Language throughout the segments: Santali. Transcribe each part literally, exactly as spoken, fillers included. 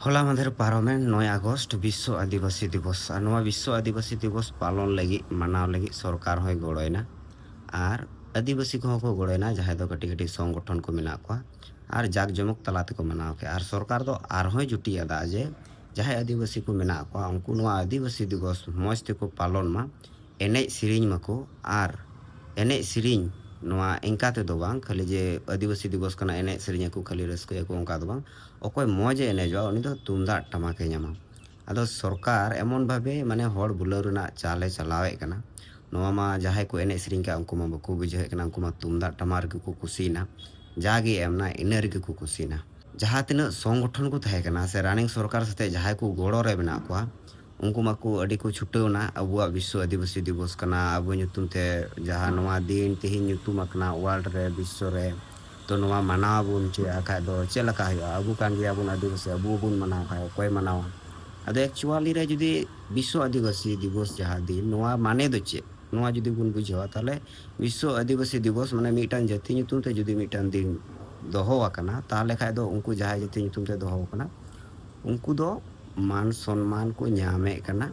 ᱦᱚᱞᱟ ᱢᱟᱫᱷᱮᱨ ᱯᱟᱨᱚᱢᱮᱱ ᱱᱚᱭ ᱟᱜᱚᱥᱴ ᱵᱤᱥᱥᱚ ᱟᱹᱫᱤᱵᱟᱹᱥᱤ ᱫᱤᱵᱚᱥ᱾ ᱟᱨ ᱱᱚᱣᱟ ᱵᱤᱥᱥᱚ ᱟᱹᱫᱤᱵᱟᱹᱥᱤ ᱫᱤᱵᱚᱥ ᱯᱟᱞᱚᱱ ᱞᱟᱹᱜᱤᱫ, ᱢᱟᱱᱟᱣ ᱞᱟᱹᱜᱤᱫ ᱥᱚᱨᱠᱟᱨ ᱦᱚᱸᱭ ᱜᱚᱲᱚᱭᱮᱱᱟ᱾ ᱟᱨ ᱟᱹᱫᱤᱵᱟᱹᱥᱤ ᱠᱚᱦᱚᱸ ᱠᱚ ᱜᱚᱲᱚᱭᱮᱱᱟ, ᱡᱟᱦᱟᱸᱭ ᱫᱚ ᱠᱟᱹᱴᱤᱡ ᱠᱟᱹᱴᱤᱡ ᱥᱚᱝᱜᱚᱴᱷᱚᱱ ᱠᱚ ᱢᱮᱱᱟᱜ ᱠᱚᱣᱟ᱾ ᱟᱨ ᱡᱟᱠ ᱡᱚᱢᱚᱠ ᱛᱟᱞᱟ ᱛᱮᱠᱚ ᱢᱟᱱᱟᱣ ᱠᱮᱫᱼᱟ᱾ ᱟᱨ ᱥᱚᱨᱠᱟᱨ ᱫᱚ ᱟᱨᱦᱚᱸᱭ ᱡᱩᱴᱤ ᱟᱫᱟ ᱡᱮ ᱡᱟᱦᱟᱸᱭ ᱟᱹᱫᱤᱵᱟᱹᱥᱤ ᱠᱚ ᱢᱮᱱᱟᱜ ᱠᱚᱣᱟ, ᱩᱱᱠᱩ ᱱᱚᱣᱟ ᱟᱹᱫᱤᱵᱟᱹᱥᱤ ᱫᱤᱵᱚᱥ ᱢᱚᱡᱽ ᱛᱮᱠᱚ ᱯᱟᱞᱚᱱ ᱢᱟ, ᱮᱱᱮᱡ ᱥᱮᱨᱮᱧ ᱢᱟᱠᱚ᱾ ᱟᱨ ᱮᱱᱮᱡ ᱥᱮᱨᱮᱧ ᱱᱚᱣᱟ ᱤᱱᱠᱟ ᱛᱮᱫᱚ ᱵᱟᱝ, ᱠᱷᱟᱹᱞᱤ ᱡᱮ ᱟᱹᱫᱤᱵᱟᱹᱥᱤ ᱫᱤᱵᱚᱥ ᱠᱟᱱᱟ, ᱮᱱᱮᱡ ᱥᱮᱨᱮᱧ ᱟᱠᱚ, ᱠᱷᱟᱹᱞᱤ ᱨᱟᱹᱥᱠᱟᱹᱭᱟᱠᱚ, ᱚᱱᱠᱟ ᱫᱚ ᱵᱟᱝ᱾ ᱚᱠᱚᱭ ᱢᱚᱡᱽ ᱮ ᱮᱱᱮᱡᱚᱜᱼᱟ, ᱩᱱᱤ ᱫᱚ ᱛᱩᱢᱫᱟᱜ ᱴᱟᱢᱟᱠ ᱮ ᱧᱟᱢᱟ᱾ ᱟᱫᱚ ᱥᱚᱨᱠᱟᱨ ᱮᱢᱚᱱ ᱵᱷᱟᱵᱮ ᱢᱟᱱᱮ ᱦᱚᱲ ᱵᱩᱞᱟᱹᱣ ᱨᱮᱱᱟᱜ ᱪᱟᱞ ᱮ ᱪᱟᱞᱟᱣᱮᱫ ᱠᱟᱱᱟ, ᱱᱚᱣᱟ ᱢᱟ ᱡᱟᱦᱟᱸᱭ ᱠᱚ ᱮᱱᱮᱡ ᱥᱮᱨᱮᱧ ᱠᱟᱜ, ᱩᱱᱠᱩ ᱢᱟ ᱵᱟᱠᱚ ᱵᱩᱡᱷᱟᱹᱣᱮᱫ ᱠᱟᱱᱟ, ᱩᱱᱠᱩ ᱢᱟ ᱛᱩᱢᱫᱟᱜ ᱴᱟᱢᱟᱠ ᱨᱮᱜᱮ ᱠᱚ ᱠᱩᱥᱤᱭᱮᱱᱟ᱾ ᱡᱟᱜᱮ ᱮᱢ ᱮᱱᱟ, ᱤᱱᱟᱹ ᱨᱮᱜᱮ ᱠᱚ ᱠᱩᱥᱤᱭᱮᱱᱟ᱾ ᱡᱟᱦᱟᱸ ᱛᱤᱱᱟᱹᱜ ᱥᱚᱝᱜᱚᱴᱷᱚᱱ ᱠᱚ ᱛᱟᱦᱮᱸ ᱠᱟᱱᱟ ᱥᱮ ᱨᱟᱱᱤᱝ ᱥᱚᱨᱠᱟᱨ ᱥᱟᱛᱮ ᱡᱟᱦᱟᱸᱭ ᱠᱚ ᱜᱚᱲᱚ ᱨᱮ ᱢᱮᱱᱟᱜ ᱠᱚᱣᱟ, ᱩᱱᱠᱩ ᱢᱟᱠᱚ ᱟᱹᱰᱤ ᱠᱚ ᱪᱷᱩᱴᱟᱹᱣ ᱮᱱᱟ ᱟᱵᱚᱣᱟᱜ ᱵᱤᱥᱥᱚ ᱟᱹᱫᱤᱵᱟᱹᱥᱤ ᱫᱤᱵᱚᱥ ᱠᱟᱱᱟ, ᱟᱵᱚ ᱧᱩᱛᱩᱢ ᱛᱮ ᱡᱟᱦᱟᱸ ᱱᱚᱣᱟ ᱫᱤᱱ ᱛᱮᱦᱮᱧ ᱧᱩᱛᱩᱢ ᱟᱠᱟᱱᱟ ᱣᱟᱨᱞᱰ ᱨᱮ, ᱵᱤᱥᱥᱚ ᱨᱮ᱾ ᱛᱚ ᱱᱚᱣᱟ ᱢᱟᱱᱟᱣ ᱟᱵᱚᱱ, ᱪᱮᱫ ᱟᱠᱷᱟᱡ ᱫᱚ ᱪᱮᱫ ᱞᱮᱠᱟ ᱦᱩᱭᱩᱜᱼᱟ? ᱟᱵᱚ ᱠᱟᱱ ᱜᱮᱭᱟᱵᱚᱱ ᱟᱹᱫᱤᱵᱟᱹᱥᱤ, ᱟᱵᱚ ᱵᱚᱱ ᱢᱟᱱᱟᱣ ᱠᱷᱟᱡ ᱚᱠᱚᱭ ᱢᱟᱱᱟᱣᱟ? ᱟᱫᱚ ᱮᱠᱪᱩᱣᱟᱞᱤ ᱨᱮ ᱡᱩᱫᱤ ᱵᱤᱥᱥᱚ ᱟᱹᱫᱤᱵᱟᱹᱥᱤ ᱫᱤᱵᱚᱥ ᱡᱟᱦᱟᱸ ᱫᱤᱱ, ᱱᱚᱣᱟ ᱢᱟᱱᱮ ᱫᱚ ᱪᱮᱫ? ᱱᱚᱣᱟ ᱡᱩᱫᱤ ᱵᱚᱱ ᱵᱩᱡᱷᱟᱹᱣᱟ, ᱛᱟᱦᱚᱞᱮ ᱵᱤᱥᱥᱚ ᱟᱹᱫᱤᱵᱟᱹᱥᱤ ᱫᱤᱵᱚᱥ ᱢᱟᱱᱮ ᱢᱤᱫᱴᱟᱝ ᱡᱟᱹᱛᱤ ᱧᱩᱛᱩᱢ ᱛᱮ ᱡᱩᱫᱤ ᱢᱤᱫᱴᱟᱝ ᱫᱤᱱ ᱫᱚᱦᱚ ᱟᱠᱟᱱᱟ, ᱛᱟᱦᱚᱞᱮ ᱠᱷᱟᱡ ᱫᱚ ᱩᱱᱠᱩ ᱡᱟᱦᱟᱸᱭ ᱡᱟᱹᱛᱤ ᱧᱩᱛᱩᱢ ᱛᱮ ᱫᱚᱦᱚ ᱟᱠᱟᱱᱟ, ᱩᱱᱠᱩ ᱫᱚ ᱢᱟᱱ ᱥᱚᱱᱢᱟᱱ ᱠᱚ ᱧᱟᱢᱮᱫ ᱠᱟᱱᱟ᱾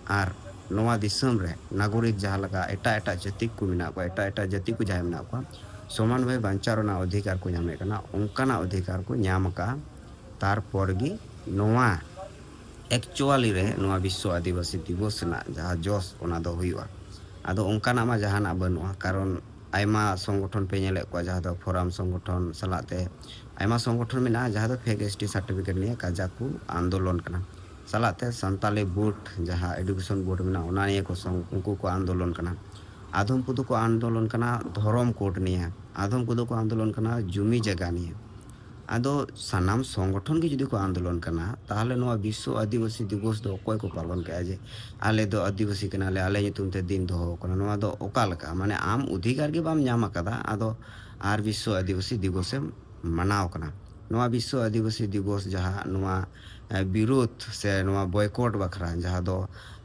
ᱟᱨ ᱱᱚᱣᱟ ᱫᱤᱥᱚᱢ ᱨᱮ ᱱᱟᱜᱚᱨᱤᱠ ᱡᱟᱦᱟᱸ ᱞᱮᱠᱟ ᱮᱴᱟᱜ ᱮᱴᱟᱜ ᱡᱟᱹᱛᱤ ᱠᱚ ᱢᱮᱱᱟᱜ ᱠᱚᱣᱟ, ᱮᱴᱟᱜ ᱮᱴᱟᱜ ᱡᱟᱹᱛᱤ ᱠᱚ ᱡᱟᱦᱟᱸᱭ ᱢᱮᱱᱟᱜ ᱠᱚᱣᱟ, ᱥᱚᱢᱟᱱ ᱵᱷᱟᱵᱮ ᱵᱟᱧᱪᱟᱣ ᱨᱮᱱᱟᱜ ᱚᱫᱷᱤᱠᱟᱨ ᱠᱚ ᱧᱟᱢᱮᱫ ᱠᱟᱱᱟ, ᱚᱱᱠᱟᱱᱟᱜ ᱚᱫᱷᱤᱠᱟᱨ ᱠᱚ ᱧᱟᱢ ᱟᱠᱟᱫᱼᱟ᱾ ᱛᱟᱨᱯᱚᱨ ᱜᱮ ᱱᱚᱣᱟ ᱮᱠᱪᱩᱣᱟᱞᱤ ᱨᱮ ᱱᱚᱣᱟ ᱵᱤᱥᱥᱚ ᱟᱹᱫᱤᱵᱟᱹᱥᱤ ᱫᱤᱵᱚᱥ ᱨᱮᱱᱟᱜ ᱡᱟᱦᱟᱸ ᱡᱚᱥ, ᱚᱱᱟ ᱫᱚ ᱦᱩᱭᱩᱜᱼᱟ᱾ ᱟᱫᱚ ᱚᱱᱠᱟᱱᱟᱜ ᱢᱟ ᱡᱟᱦᱟᱱᱟᱜ ᱵᱟᱹᱱᱩᱜᱼᱟ, ᱠᱟᱨᱚᱱ ᱟᱭᱢᱟ ᱥᱚᱝᱜᱚᱴᱷᱚᱱ ᱯᱮ ᱧᱮᱞᱮᱫ ᱠᱚᱣᱟ, ᱡᱟᱦᱟᱸ ᱫᱚ ᱯᱷᱳᱨᱟᱢ ᱥᱚᱝᱜᱚᱴᱷᱚᱱ ᱥᱟᱞᱟᱜ ᱛᱮ ᱟᱭᱢᱟ ᱥᱚᱝᱜᱚᱴᱷᱚᱱ ᱢᱮᱱᱟᱜᱼᱟ, ᱡᱟᱦᱟᱸ ᱫᱚ ᱯᱷᱮᱠ ᱮᱥ ᱴᱤ ᱥᱟᱨᱴᱤᱯᱷᱤᱠᱮᱴ ᱱᱤᱭᱮ ᱠᱟᱡᱟᱠ ᱠᱚ ᱟᱱᱫᱳᱞᱚᱱ ᱠᱟᱱᱟ᱾ ᱥᱟᱞᱟᱜ ᱛᱮ ᱥᱟᱱᱛᱟᱞᱤ ᱵᱳᱨᱰ, ᱡᱟᱦᱟᱸ ᱮᱰᱩᱠᱮᱥᱚᱱ ᱵᱳᱨᱰ ᱢᱮᱱᱟᱜᱼᱟ, ᱚᱱᱟ ᱱᱤᱭᱮ ᱠᱚ ᱥᱚᱝ-, ᱩᱱᱠᱩ ᱠᱚ ᱟᱱᱫᱳᱞᱚᱱ ᱠᱟᱱᱟ᱾ ᱟᱫᱚᱢ ᱠᱚᱫᱚ ᱠᱚ ᱟᱱᱫᱳᱞᱚᱱ ᱠᱟᱱᱟ ᱫᱷᱚᱨᱚᱢ ᱠᱳᱰ ᱱᱤᱭᱮ, ᱟᱫᱚᱢ ᱠᱚᱫᱚ ᱠᱚ ᱟᱱᱫᱳᱞᱚᱱ ᱠᱟᱱᱟ ᱡᱩᱢᱤ ᱡᱟᱭᱜᱟ ᱱᱤᱭᱮ᱾ ᱟᱫᱚ ᱥᱟᱱᱟᱢ ᱥᱚᱝᱜᱚᱴᱷᱚᱱ ᱜᱮ ᱡᱩᱫᱤ ᱠᱚ ᱟᱱᱫᱳᱞᱚᱱ ᱠᱟᱱᱟ, ᱛᱟᱦᱚᱞᱮ ᱱᱚᱣᱟ ᱵᱤᱥᱥᱚ ᱟᱹᱫᱤᱵᱟᱹᱥᱤ ᱫᱤᱵᱚᱥ ᱫᱚ ᱚᱠᱚᱭ ᱠᱚ ᱯᱟᱞᱚᱱ ᱠᱮᱜᱼᱟ ᱡᱮ ᱟᱞᱮ ᱫᱚ ᱟᱹᱫᱤᱵᱟᱹᱥᱤ ᱠᱟᱱᱟᱞᱮ, ᱟᱞᱮ ᱧᱩᱛᱩᱢ ᱛᱮ ᱫᱤᱱ ᱫᱚᱦᱚ ᱟᱠᱟᱱᱟ? ᱱᱚᱣᱟ ᱫᱚ ᱚᱠᱟ ᱞᱮᱠᱟ? ᱢᱟᱱᱮ ᱟᱢ ᱚᱫᱷᱤᱠᱟᱨ ᱜᱮ ᱵᱟᱢ ᱧᱟᱢ ᱟᱠᱟᱫᱟ, ᱟᱫᱚ ᱟᱨ ᱵᱤᱥᱥᱚ ᱟᱹᱫᱤᱵᱟᱹᱥᱤ ᱫᱤᱵᱚᱥᱮᱢ ᱢᱟᱱᱟᱣ ᱠᱟᱱᱟ᱾ ᱱᱚᱣᱟ ᱵᱤᱥᱥᱚ ᱟᱹᱫᱤᱵᱟᱹᱥᱤ ᱫᱤᱵᱚᱥ ᱡᱟᱦᱟᱸ ᱱᱚᱣᱟ ᱵᱤᱨᱳᱫᱷ ᱥᱮ ᱱᱚᱣᱟ ᱵᱚᱭᱠᱚᱴ ᱵᱟᱠᱷᱨᱟ, ᱡᱟᱦᱟᱸ ᱫᱚ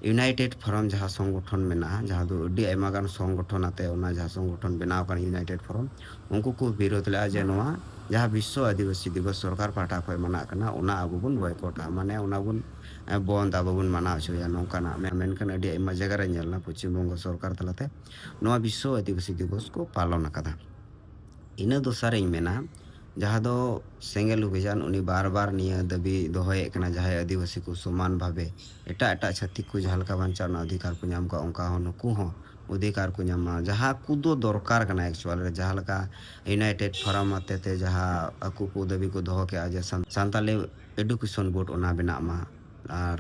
ᱤᱭᱩᱱᱟᱭᱴᱮᱰ ᱯᱷᱳᱨᱟᱢ ᱡᱟᱦᱟᱸ ᱥᱚᱝᱜᱚᱴᱷᱚᱱ ᱢᱮᱱᱟᱜᱼᱟ, ᱡᱟᱦᱟᱸ ᱫᱚ ᱟᱹᱰᱤ ᱟᱭᱢᱟ ᱜᱟᱱ ᱥᱚᱝᱜᱚᱴᱷᱚᱱ ᱟᱛᱮ ᱚᱱᱟ ᱡᱟᱦᱟᱸ ᱥᱚᱝᱜᱚᱴᱷᱚᱱ ᱵᱮᱱᱟᱣ ᱟᱠᱟᱱ ᱤᱭᱩᱱᱟᱭᱴᱮᱰ ᱯᱷᱳᱨᱟᱢ, ᱩᱱᱠᱩ ᱠᱚ ᱵᱤᱨᱳᱫᱷ ᱞᱮᱫᱼᱟ ᱡᱮ ᱱᱚᱣᱟ ᱡᱟᱦᱟᱸ ᱵᱤᱥᱥᱚ ᱟᱹᱫᱤᱵᱟᱹᱥᱤ ᱫᱤᱵᱚᱥ ᱥᱚᱨᱠᱟᱨ ᱯᱟᱦᱴᱟ ᱠᱷᱚᱱ ᱢᱟᱱᱟᱜ ᱠᱟᱱᱟ, ᱚᱱᱟ ᱟᱵᱚ ᱵᱚᱱ ᱵᱚᱭᱠᱚᱴᱟ, ᱢᱟᱱᱮ ᱚᱱᱟ ᱵᱚᱱ ᱵᱚᱱᱫ, ᱟᱵᱚ ᱵᱚᱱ ᱢᱟᱱᱟᱣ ᱦᱚᱪᱚᱭᱟ ᱱᱚᱝᱠᱟᱱᱟᱜ᱾ ᱢᱮᱱᱠᱷᱟᱱ ᱟᱹᱰᱤ ᱟᱭᱢᱟ ᱡᱟᱭᱜᱟ ᱨᱮ ᱧᱮᱞ ᱮᱱᱟ ᱯᱚᱪᱷᱤᱢ ᱵᱚᱝᱜᱚ ᱥᱚᱨᱠᱟᱨ ᱛᱟᱞᱟᱛᱮ ᱱᱚᱣᱟ ᱵᱤᱥᱥᱚ ᱟᱹᱫᱤᱵᱟᱹᱥᱤ ᱫᱤᱵᱚᱥ ᱠᱚ ᱯᱟᱞᱚᱱ ᱟᱠᱟᱫᱟ᱾ ᱤᱱᱟᱹ ᱫᱚᱥᱟᱨᱤᱧ ᱢᱮᱱᱟ, ᱡᱟᱦᱟᱸ ᱫᱚ ᱥᱮᱸᱜᱮᱞ ᱚᱵᱷᱤᱡᱟᱱ, ᱩᱱᱤ ᱵᱟᱨ ᱵᱟᱨ ᱱᱤᱭᱟᱹ ᱫᱟᱹᱵᱤ ᱫᱚᱦᱚᱭᱮᱫ ᱠᱟᱱᱟ, ᱡᱟᱦᱟᱸᱭ ᱟᱹᱫᱤᱵᱟᱹᱥᱤ ᱠᱚ ᱥᱚᱢᱟᱱ ᱵᱷᱟᱵᱮ ᱮᱴᱟᱜ ᱮᱴᱟᱜ ᱪᱷᱟᱹᱛᱤᱠ ᱠᱚ ᱡᱟᱦᱟᱸ ᱞᱮᱠᱟ ᱵᱟᱧᱪᱟᱣ ᱨᱮᱱᱟᱜ ᱚᱫᱷᱤᱠᱟᱨ ᱠᱚ ᱧᱟᱢ ᱠᱟᱜ, ᱚᱱᱠᱟ ᱦᱚᱸ ᱱᱩᱠᱩ ᱦᱚᱸ ᱚᱫᱷᱤᱠᱟᱨ ᱠᱚ ᱧᱟᱢ ᱢᱟ᱾ ᱡᱟᱦᱟᱸ ᱠᱚᱫᱚ ᱫᱚᱨᱠᱟᱨ ᱠᱟᱱᱟ ᱮᱠᱪᱩᱭᱟᱞ ᱨᱮ, ᱡᱟᱦᱟᱸ ᱞᱮᱠᱟ ᱤᱭᱩᱱᱟᱭᱴᱮᱰ ᱯᱷᱳᱨᱟᱢ ᱟᱛᱮ ᱛᱮ ᱡᱟᱦᱟᱸ ᱟᱠᱚ ᱠᱚ ᱫᱟᱹᱵᱤ ᱠᱚ ᱫᱚᱦᱚ ᱠᱮᱜᱼᱟ ᱡᱮ ᱥᱟᱱ-, ᱥᱟᱱᱛᱟᱞᱤ ᱮᱰᱩᱠᱮᱥᱚᱱ ᱵᱳᱨᱰ ᱚᱱᱟ ᱵᱮᱱᱟᱜ ᱢᱟ, ᱟᱨ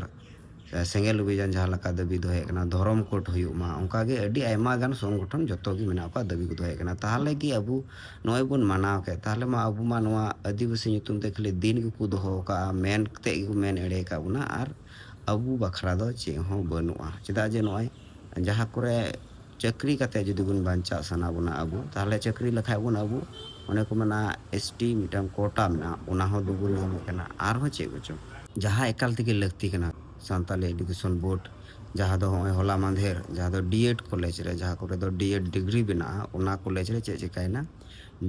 ᱥᱮᱸᱜᱮᱞ ᱚᱵᱷᱤᱡᱟᱱ ᱡᱟᱦᱟᱸ ᱞᱮᱠᱟ ᱫᱟᱹᱵᱤ ᱫᱚᱦᱚᱭᱮᱫ ᱠᱟᱱᱟ, ᱫᱷᱚᱨᱚᱢ ᱠᱳᱰ ᱦᱩᱭᱩᱜ ᱢᱟ, ᱚᱱᱠᱟᱜᱮ ᱟᱹᱰᱤ ᱟᱭᱢᱟ ᱜᱟᱱ ᱥᱚᱝᱜᱚᱴᱷᱚᱱ ᱡᱚᱛᱚ ᱜᱮ ᱢᱮᱱᱟᱜ ᱠᱚᱣᱟ, ᱫᱟᱹᱵᱤ ᱠᱚ ᱫᱚᱦᱚᱭᱮᱫ ᱠᱟᱱᱟ᱾ ᱛᱟᱦᱚᱞᱮ ᱜᱮ ᱟᱵᱚ ᱱᱚᱜᱼᱚᱭ ᱵᱚᱱ ᱢᱟᱱᱟᱣ ᱠᱮᱫ, ᱛᱟᱦᱚᱞᱮ ᱢᱟ ᱟᱵᱚ ᱢᱟ ᱱᱚᱣᱟ ᱟᱹᱫᱤᱵᱟᱹᱥᱤ ᱧᱩᱛᱩᱢ ᱛᱮ ᱠᱷᱟᱹᱞᱤ ᱫᱤᱱ ᱜᱮᱠᱚ ᱫᱚᱦᱚ ᱟᱠᱟᱫᱼᱟ, ᱢᱮᱱ ᱠᱟᱛᱮᱫ ᱜᱮᱠᱚ ᱢᱮᱱ ᱮᱲᱮ ᱟᱠᱟᱫ ᱵᱚᱱᱟ, ᱟᱨ ᱟᱵᱚ ᱵᱟᱠᱷᱨᱟ ᱫᱚ ᱪᱮᱫ ᱦᱚᱸ ᱵᱟᱹᱱᱩᱜᱼᱟ᱾ ᱪᱮᱫᱟᱜ ᱡᱮ ᱱᱚᱜᱼᱚᱭ ᱡᱟᱦᱟᱸ ᱠᱚᱨᱮ ᱪᱟᱹᱠᱨᱤ ᱠᱟᱛᱮ ᱡᱩᱫᱤ ᱵᱚᱱ ᱵᱟᱧᱪᱟᱜ ᱥᱟᱱᱟ ᱵᱚᱱᱟ ᱟᱵᱚ, ᱛᱟᱦᱚᱞᱮ ᱪᱟᱹᱠᱨᱤ ᱞᱮᱠᱷᱟᱡ ᱵᱚᱱ ᱟᱵᱚ, ᱚᱱᱮ ᱠᱚ ᱢᱮᱱᱟ ᱮᱥ ᱴᱤ ᱢᱤᱫᱴᱟᱝ ᱠᱳᱴᱟ ᱢᱮᱱᱟᱜᱼᱟ, ᱚᱱᱟ ᱦᱚᱸ ᱵᱟᱵᱚᱱ ᱧᱟᱢᱮᱫ ᱠᱟᱱᱟ᱾ ᱟᱨᱦᱚᱸ ᱪᱮᱫ ᱠᱚᱪᱚᱝ ᱡᱟᱦᱟᱸ ᱮᱠᱟᱞ ᱛᱮᱜᱮ ᱞᱟᱹᱠᱛᱤ ᱠᱟᱱᱟ, ᱥᱟᱱᱛᱟᱞᱤ ᱮᱰᱩᱠᱮᱥᱚᱱ ᱵᱳᱨᱰ, ᱡᱟᱦᱟᱸ ᱫᱚ ᱱᱚᱜᱼᱚᱭ ᱦᱚᱞᱟ ᱢᱟᱫᱷᱮᱨ ᱡᱟᱦᱟᱸ ᱫᱚ ᱰᱤ ᱮᱰ ᱠᱚᱞᱮᱡᱽ ᱨᱮ, ᱡᱟᱦᱟᱸ ᱠᱚᱨᱮ ᱫᱚ ᱰᱤ ᱮᱰ ᱰᱤᱜᱽᱨᱤ ᱵᱮᱱᱟᱜᱼᱟ, ᱚᱱᱟ ᱠᱚᱞᱮᱡᱽ ᱨᱮ ᱪᱮᱫ ᱪᱤᱠᱟᱹᱭᱮᱱᱟ,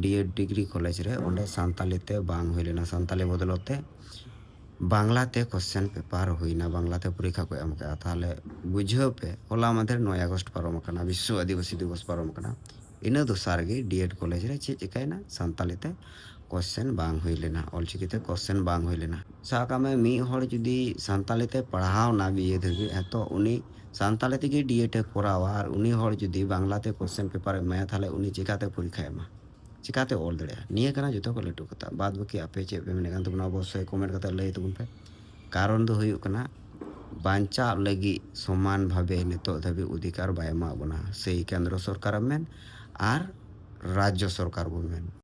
ᱰᱤ ᱮᱰ ᱰᱤᱜᱽᱨᱤ ᱠᱚᱞᱮᱡᱽ ᱨᱮ ᱚᱸᱰᱮ ᱥᱟᱱᱛᱟᱞᱤ ᱛᱮ ᱵᱟᱝ ᱦᱩᱭ ᱞᱮᱱᱟ, ᱥᱟᱱᱛᱟᱞᱤ ᱵᱚᱫᱚᱞ ᱛᱮ ᱵᱟᱝᱞᱟ ᱛᱮ ᱠᱚᱥᱪᱮᱱ ᱯᱮᱯᱟᱨ ᱦᱩᱭᱱᱟ, ᱵᱟᱝᱞᱟ ᱛᱮ ᱯᱚᱨᱤᱠᱠᱷᱟ ᱠᱚ ᱮᱢ ᱠᱮᱜᱼᱟ᱾ ᱛᱟᱦᱚᱞᱮ ᱵᱩᱡᱷᱟᱹᱣ ᱯᱮ, ᱦᱚᱞᱟ ᱢᱟᱫᱷᱮᱨ ᱱᱚᱭ ᱟᱜᱚᱥᱴ ᱯᱟᱨᱚᱢ ᱟᱠᱟᱱᱟ, ᱵᱤᱥᱥᱚ ᱟᱹᱫᱤᱵᱟᱹᱥᱤ ᱫᱤᱵᱚᱥ ᱯᱟᱨᱚᱢ ᱟᱠᱟᱱᱟ, ᱤᱱᱟᱹ ᱫᱚᱥᱟᱨ ᱜᱮ ᱰᱤ ᱮᱰ ᱠᱚᱞᱮᱡᱽ ᱨᱮ ᱪᱮᱫ ᱪᱤᱠᱟᱹᱭᱮᱱᱟ, ᱥᱟᱱᱛᱟᱞᱤ ᱛᱮ ᱠᱚᱥᱪᱮᱱ ᱵᱟᱝ ᱦᱩᱭ ᱞᱮᱱᱟ, ᱚᱞᱪᱤᱠᱤ ᱛᱮ ᱠᱚᱥᱪᱮᱱ ᱵᱟᱝ ᱦᱩᱭ ᱞᱮᱱᱟ᱾ ᱥᱟᱵ ᱠᱟᱜ ᱢᱮ, ᱢᱤᱫ ᱦᱚᱲ ᱡᱩᱫᱤ ᱥᱟᱱᱛᱟᱞᱤ ᱛᱮ ᱯᱟᱲᱦᱟᱣ ᱮᱱᱟ ᱵᱤ ᱮ ᱫᱷᱟᱹᱵᱤᱡ, ᱦᱮᱸ, ᱛᱚ ᱩᱱᱤ ᱥᱟᱱᱛᱟᱞᱤ ᱛᱮᱜᱮ ᱰᱤ ᱮᱰ ᱮ ᱠᱚᱨᱟᱣᱟ ᱟᱨ ᱩᱱᱤ ᱦᱚᱲ ᱡᱩᱫᱤ ᱵᱟᱝᱞᱟ ᱛᱮ ᱠᱚᱥᱪᱮᱱ ᱯᱮᱯᱟᱨ ᱮ ᱮᱢᱟᱭᱟ, ᱛᱟᱦᱚᱞᱮ ᱩᱱᱤ ᱪᱤᱠᱟᱛᱮ ᱯᱚᱨᱤᱠᱠᱷᱟᱭ ᱮᱢᱟ? ᱪᱤᱠᱟᱛᱮ ᱚᱞ ᱫᱟᱲᱮᱭᱟᱜᱼᱟ? ᱱᱤᱭᱟᱹ ᱠᱟᱱᱟ ᱡᱚᱛᱚ ᱠᱷᱚᱱ ᱞᱟᱹᱴᱩ ᱠᱟᱛᱷᱟ᱾ ᱵᱟᱫ ᱵᱟᱹᱠᱤ ᱟᱯᱮ ᱪᱮᱫ ᱯᱮ ᱢᱮᱱᱮᱫ ᱠᱟᱱ ᱛᱟᱵᱚᱱᱟ, ᱚᱵᱚᱥᱥᱳᱭ ᱠᱚᱢᱮᱱᱴ ᱠᱟᱛᱮ ᱞᱟᱹᱭ ᱛᱟᱵᱚᱱ ᱯᱮ᱾ ᱠᱟᱨᱚᱱ ᱫᱚ ᱦᱩᱭᱩᱜ ᱠᱟᱱᱟ, ᱵᱟᱧᱪᱟᱣ ᱞᱟᱹᱜᱤᱫ ᱥᱚᱢᱟᱱ ᱵᱷᱟᱵᱮ ᱱᱤᱛᱚᱜ ᱫᱷᱟᱹᱵᱤᱡ ᱚᱫᱷᱤᱠᱟᱨ ᱵᱟᱭ ᱮᱢᱟ ᱵᱚᱱᱟ, ᱥᱮᱭ ᱠᱮᱱᱫᱨᱚ ᱥᱚᱨᱠᱟᱨᱮᱢ ᱢᱮᱱ ᱟᱨ ᱨᱟᱡᱽᱡᱚ ᱥᱚᱨᱠᱟᱨ ᱵᱚᱱ ᱢᱮᱱ᱾